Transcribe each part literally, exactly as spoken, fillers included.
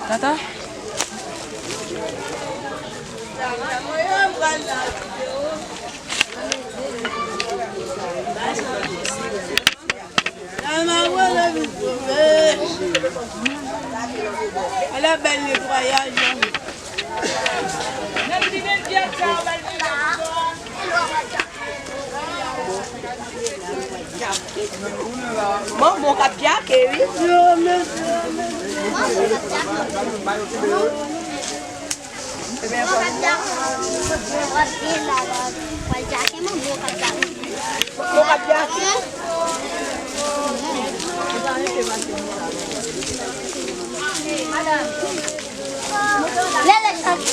Tata. Ala bèl netwayaj. Manman w k ap djake, wi. Lele chante.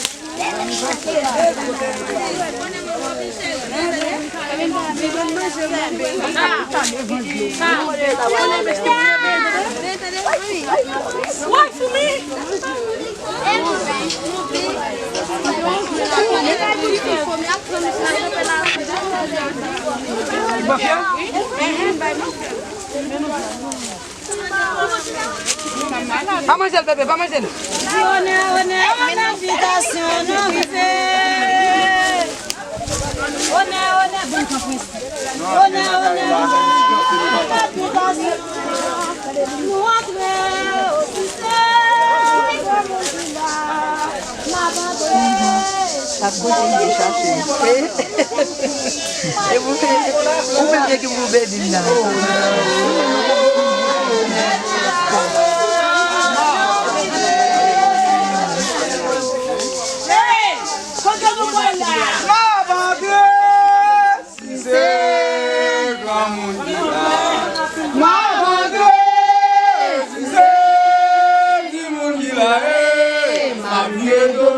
Pa manje l, bebe, pa manje l. Di onè, onè, onè, invitasyon nou rive. Onè, onè, bon, tanpri. Onè, onè, onè, invitasyon nou antre o sise. Granmoun di la. Sa k kote m te chache. E pou, ou menm gen ki pou beni m nan. Hey! Kote nou pral la? M ap antre! Si se granmoun ki la, m ap antre. Si se timoun ki la, e, m ap vire do.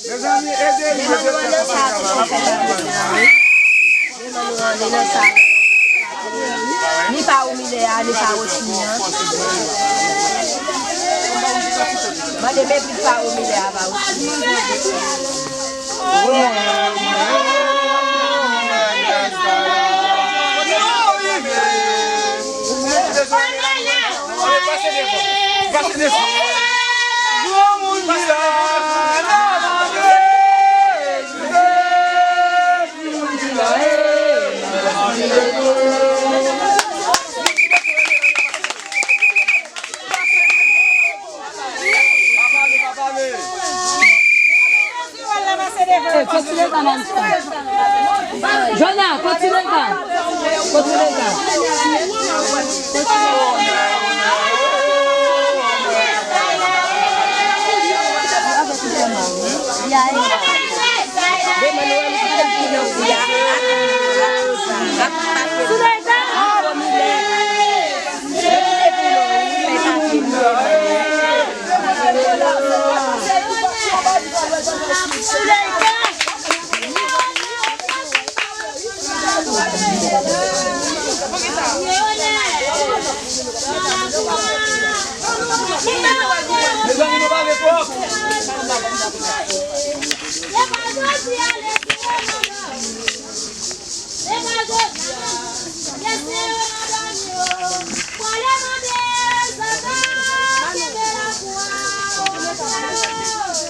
Mezanmi, ede m. Li nan sa. Li pa ou milè a, li pa ou chini an. Mande mepri pa ou milè a, pa ou chini an. Pase devan. Pase devan. Granmoun ki la. Kontinye kanal sa. Jona, kontinye kanal. Kontinye kanal.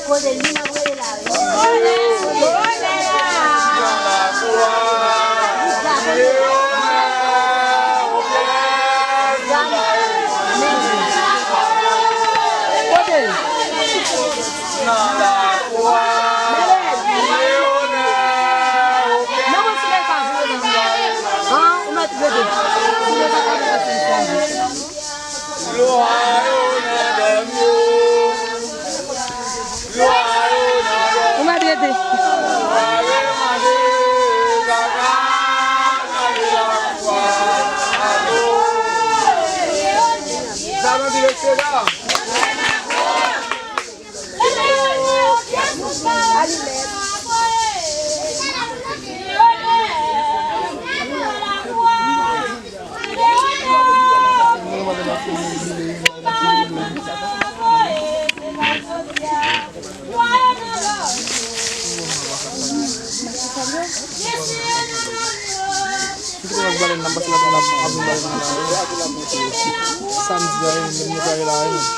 Kote li n ap rele la, wi. Kote li? Nan lakou a, Leonèl, ou byen. An, ou mèt rete. Glwa yo nan dòmi yo. Glwa yo nan dòmi yo. Ou mèt rete. Glwa yo nan dòmi yo. Sa nou di, mesye, dam? Kite w ak balèn nan, pase ladan nan, avyon balèn nan la, wi. Samdi a, wi, menm yo prale la, wi, menm.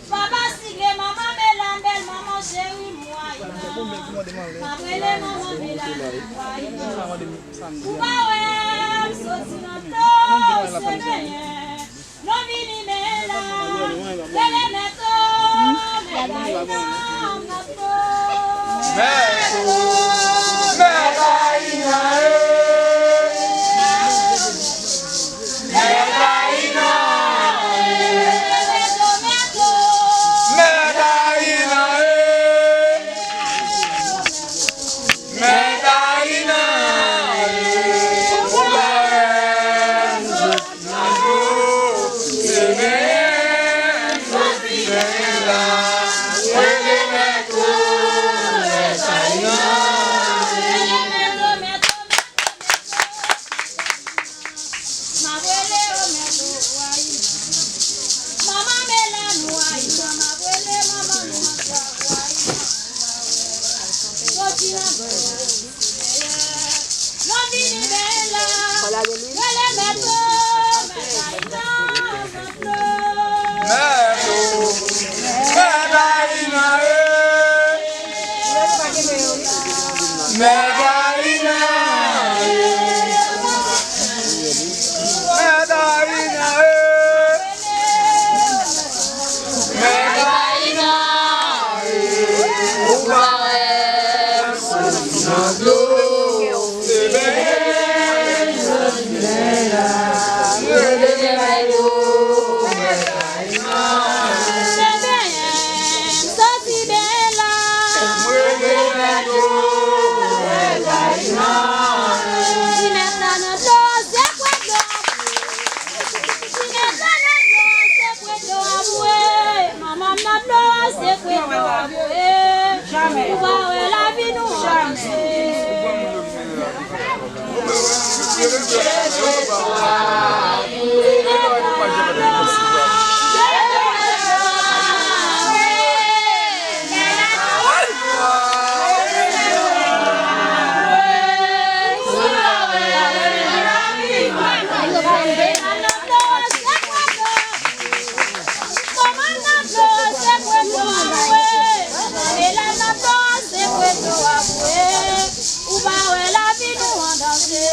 Papa Sigle, manman Melanèl, manman cheri Mwayina. M ap rele manman Melanèl Mwayina. Ou pa wè m soti nan to, se benyen. Non vini men la, rele mèt o, mèt Ayina, mèt o. Mèt o, mèt Ayina, eh. Mèt Ayina, eh. Mèt Ayina, eh. Mèt Ayina, eh. Ou pa wè m soti nan to, se menm soti benyen la. Rele mèt o, mèt Ayina, eh. M ap rele o mèt o Ayina. Manman Melanèl Ayina, m ap rele manman nou ansanm Ayina. Soti nan kò, Seyè. Non vini men la. Rele mèt o, mèt Ayina, mèt o. Mèt o, mèt Ayina. Nan dlo a, se kwe dlo a kwe. Ou pa wè lavi nou an danje. Ou pa wè lavi nou an danje.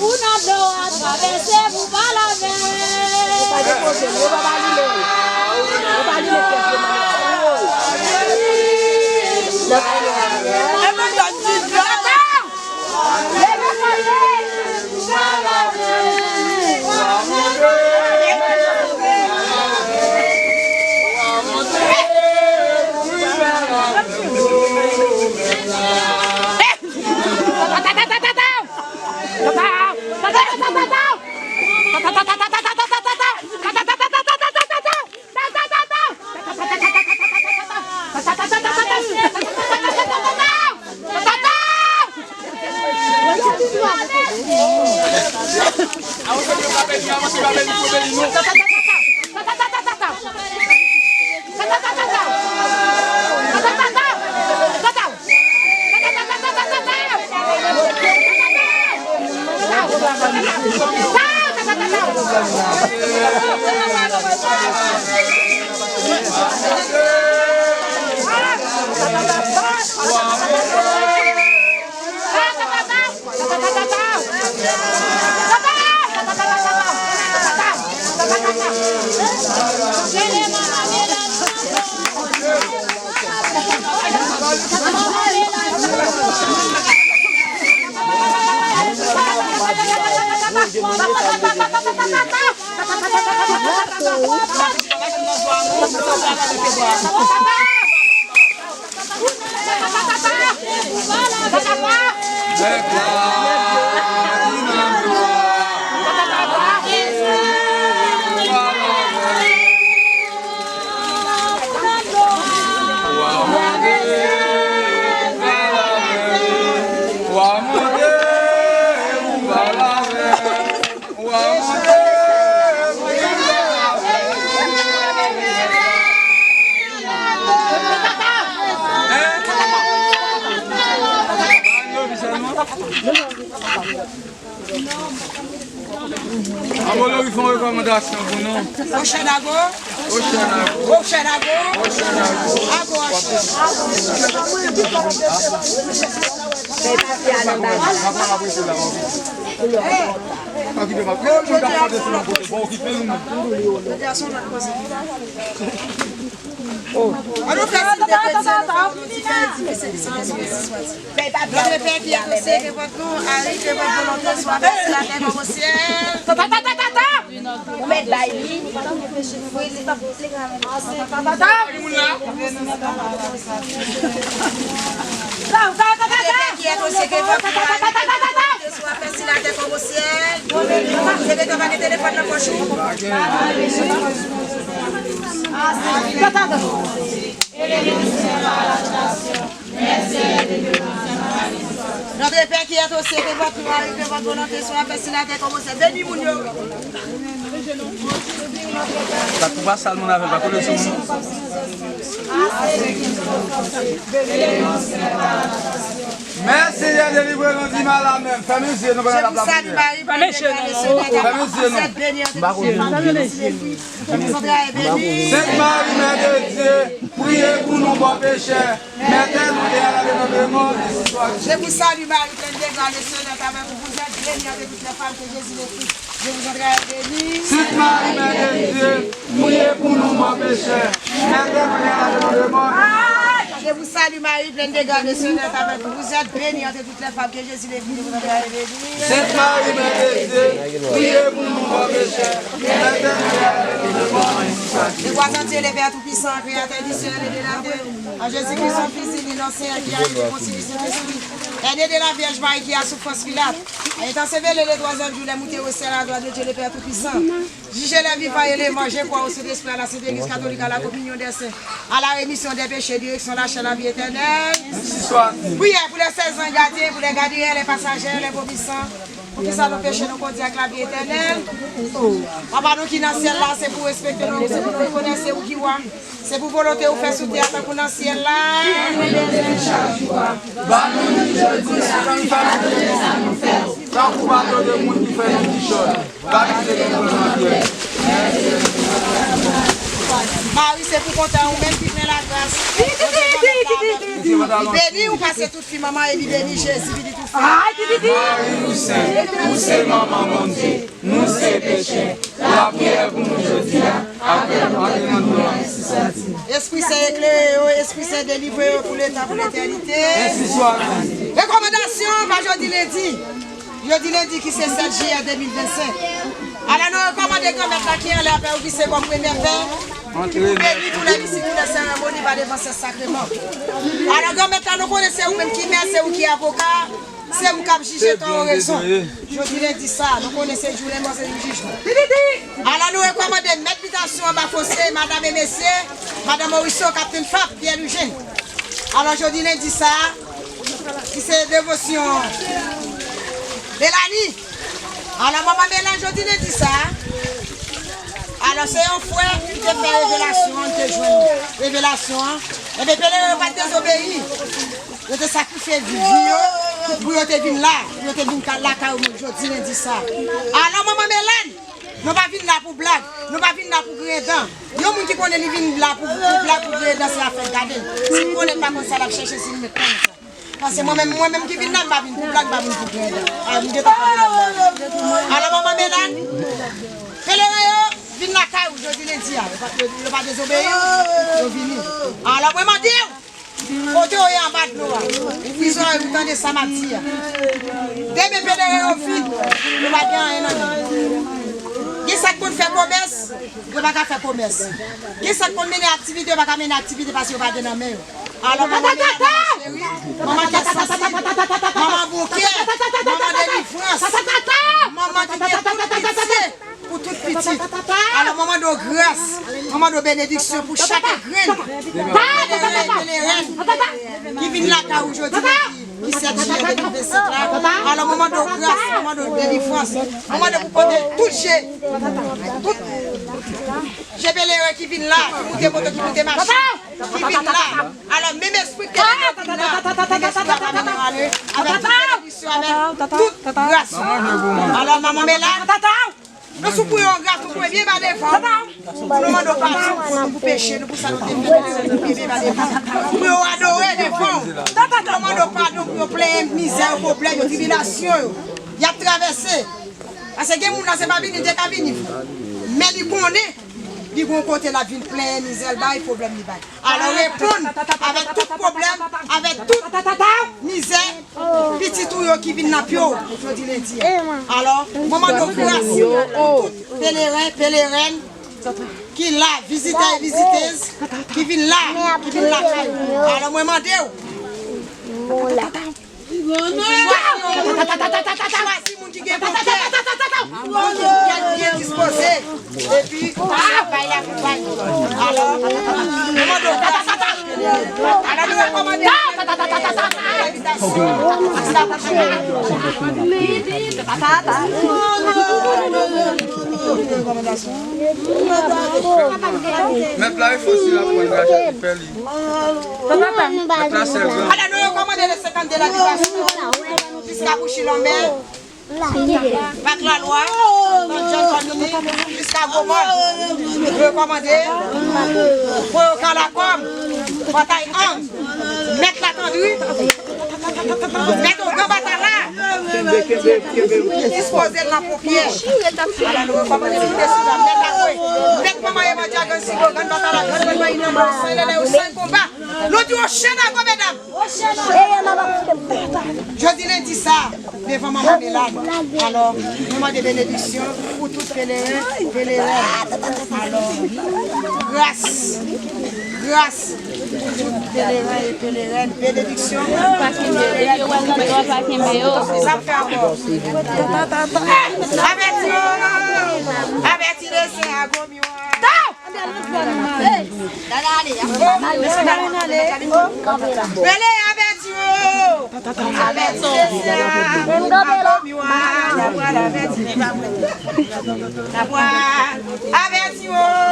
Ou nan dlo a, travèse pou pa lave. Ou pa depoze l, ou pa ba li men. Ou pa li men pyès de mwen. Nan dlo a. An Bolo, wi, fè yon rekòmandasyon pou nou. Ocean Agro. Ocean Agro. Ocean Agro. Ocean Agro. Agro Ocean. Fè pati a nan bagay. Pa kite m ap, yo, moun k ap mande sou yon kote, bon, okipe nou. An nou fè siy de kretyen, nou fè yon ti fè di ki se ki sa, se ki se swa di. Notre Père qui es aux cieux, que votre nom arrive, que votre volonté soit faite sur la terre comme au ciel. Ou mèt bay li. Notre Père qui es aux cieux, que votre nom arrive, que votre volonté soit faite sur la terre comme au ciel. Se ke pa gen telefòn nan pòch ou. Notre Père qui es aux cieux, que votre nom arrive, que votre volonté soit faite sur la terre comme au ciel. Beni moun yo. Sa kou pa sal moun avè l, pa kole sou moun. Mèsi, Senyè, delivre nou di mal a menm. Fèmen zye nou, pandan n ap lapriyè. Fèmen zye nou, non. Fèmen zye nou. Sent Mari, Mè de Dye, priye pou nou bon pechè. Mètè nou dèyè la devan demen, mèsi swa. Je vous salue, Marie, pleine de grâce, le Seigneur est avec vous. Vous êtes bénie entre toutes les femmes, que Jésus le fruit de vos entrailles est béni. Sent Mari, Mè de Dye, priye pou nou bon pechè. Mètè nou dèyè la devan demen. Je vous salue, Marie, pleine de grâce, le Seigneur est avec vous. Vous êtes bénie entre toutes les femmes, que Jésus le fruit de vos entrailles est béni. Sent Mari, Mè de Dye, priye pou nou bon pechè. Mètè nou dèyè la devan demen. Glwa a Dye, le Père Tout-Puissant, Créateur du ciel et de la terre. En Jésus-Christ, son Fils unique, Seigneur, qui a été conçu du Saint-Esprit, est né de la Vierge Marie, qui a souffert sous Ponce Pilate, a été enseveli, le troisième jour, il est monté au ciel, à droite de Dieu, le Père Tout-Puissant. Juger les vivants et les morts, je crois au Saint-Esprit, à la Sainte Église catholique, à la communion des saints, à la rémission des péchés, direction la chair, la vie éternelle. Ainsi soit-il. Prière pour les saints anges gardiens, pour les gardiens, les passagers, les vomissants. Poukisa nou peche, nou kondi ak lavi etènèl? Papa nou ki nan syèl la, se pou w respekte non, se pou nou rekonèt se ou ki wa. Se pou volonte ou fè sou tè a tankou nan syèl la. Ba nou jodi sa nou fè, tankou padone moun ki fè nou kichòy. Ba nou se nou pran nan pyèj. Mari, se pou kontan ou menm ki plen lagras. Bondye pa mèt la avèk ou. Li beni ou pase tout fi manman e li beni Jezi, pitit ou. Mari, ou sen, ou se manman Bondye. Nou se peche. Lapriyè pou nou jodi a, apre nou ale nan nou an. Espri Sen eklere yo, Espri Sen delivre yo pou leta, pou letènite. Ensi swa. Rekòmandasyon pa jodi lendi. Jodi lendi ki se sèt jiyè de mil vennsenk. Alò nou rekòmande Granmèt la ki anlè a, pè ou ki se kòm premyè pè, ki pou beni tou lè isit, tou lè seremoni pa devan sè sakreman. Alò Granmèt la, nou konnen se ou menm ki mè, se ou ki avoka. Se ou k ap jije tò ou rezon. Jodi lendi sa, nou konnen se jou lenmò, se jou jijman. Alò nou rekòmande mèt bitasyon anba fose, madanm e mesye, madanm Morisseau, kaptenn Fab, Pierre Eugène. Alò jodi lendi sa, ki se devosyon Melanie. Alò manman Melanie, jodi lendi sa, alò se yon frè ki te fè revelasyon an, ki te jwenn revelasyon an. Ebyen pelerin yo pa t dezobeyi. Yo te sakrifye vi yo pou yo te vin la, pou yo te vin ka- lakay ou jodi lendi sa. Alò manman Melanie, nou pa vin la pou blag, nou pa vin la pou griyen dan. Yon moun ki konnen li vin la pou, pou blag, pou griyen dan, se afè l gade l. Si l konnen l pa konn sa l ap chèche, si l met konnen sa. Paske mwen menm, mwen menm ki vin la, m pa vin pou blag, m pa vin pou griyen dan. A, m gentan fè blag la. Alò manman Melanie, pelerin yo vin lakay ou jodi lendi a. Yo pa, yo, yo pa dezobeyi, yo vini. Alò mwen mande w, kote w ye anba dlo a, ouvri zòrèy ou, tande sa m ap di a. Demen pelerin yo vin, yo pa gen anyen nan men yo. Gen sa k konn fè komès, yo pa ka fè komès. Gen sa k konn mennen aktivite, yo pa ka mennen aktivite paske yo pa gen nan men yo. Alò manman Melanie cheri, manman kè sansib, manman bon kè, manman delivrans, manman ki gen tout pitye pou tout pitit. Alò mwen mande w gras, mwen mande w benediksyon pou chak grenn pelerin, pelerèn ki vin lakay ou jodi lendi, ki sèt jiyè de mil vennsenk la. Alò mwen mande w gras, mwen mande w delivrans, mwen mande w pou pote tout je, tout je pelerin ki vin la, ki moute moto, ki moute machin, ki vin la. Alò menm espri ke ki vin la, menm espri a pa vin ale avèk tout benediksyon, avèk tout gras. Alò manman Melanie, nou sou pou yon gras, nou pou byen ba devan w. Pou nou mande w padon pou, pou peche nou, pou sa nou te fè, nou pou byen ba devan w. Pou yo adore devan w. Nou mande w padon pou yo plenyen mizè yo, pwoblèm yo, tribilasyon yo y ap travèse. Paske gen moun nan se pa vini, li te ka vini. Men li konnen li gon kote l ap vin plenyen mizè l bay, pwoblèm li bay. Alò reponn avèk tout pwoblèm, avèk tout mizè pitit ou yo ki vin nan pye w jodi lendi a. Alò mwen mande w gras pou tout pelerin, pelerèn ki la, vizitè e vizitez ki vin la, ki vin lakay ou. Alò mwen mande w, chwazi moun ki gen bon kè, moun ki gen kè ki byen dispoze, epi bay la pou bay. Alò mwen mande w gras. Ala nou rekòmande. Mèt la e fò si l ap pran raje li pè li. Mèt la sèl gran. Ala nou rekòmande le senkannde labitasyon jiska Bouchi Lanmè. Pak Lalwa, John Family, jiska Gwo Mòn, rekòmande, Koyo Kalakòm, Batay Ang, Mèt Latandri, Mèt Ogan Batala, dispoze l nan ponpye. Ala nou rekòmande moute sou la, Mèt Akwe, Mèt Manman Eman Dyagan Sigo, Grann Batala, Grann Manman Inanman, San Lele, San Konba. Nou di Ochen Ago, medam. Jodi lendi sa, devan Manman Melad. Alò, nou mande benediksyon pou tout peleren, pelerèn. Alò, gras, gras pou tout peleren e pelerèn, benediksyon pou tout pelerèn. Sa fè ankò. Avèti yo, avèti de se ago miwa. Rele avèti yo. Avèti yo. Avèti yo.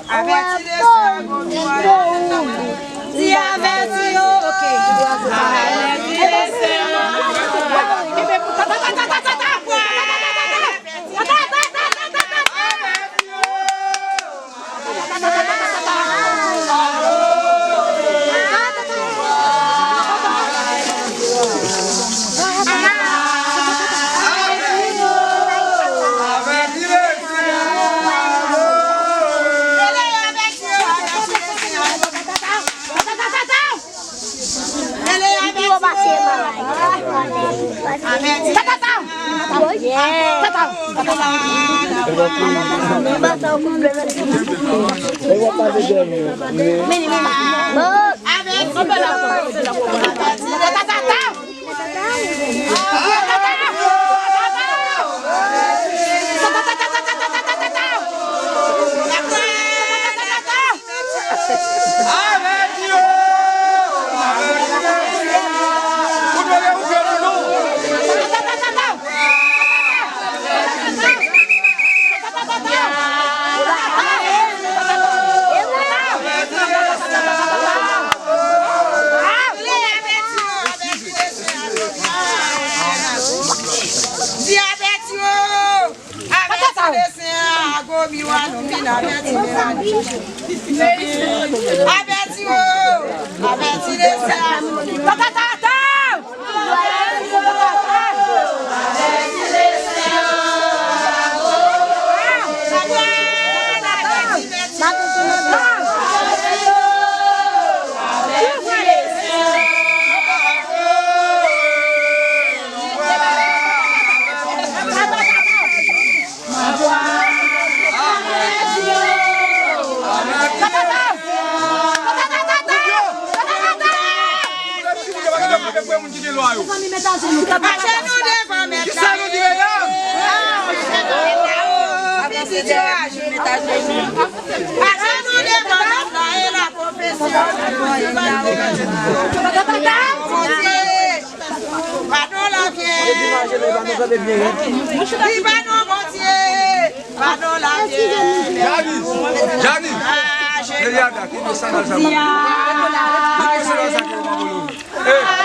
Avèti yo. Di avèti yo. Avèti yo. Avèti yo! Avèti yo! Ou dwe ouvè pou nou! Di avèti yo! Avèti de sen an, ago miwa nou vin avèti de la. Avèti yo! Avèti de sen an, ago miwa. Ajenou devan mèt la. Kisa nou di, medam? Ajenou devan mèt la e la konfesyon. Bondye, padon lavyè. Li padon Bondye. Padon lavyè. Jani, Jani. Ajenou. Eliada, ki mesaj sa? Ki mesaj sa ki w ap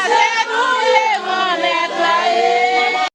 voye?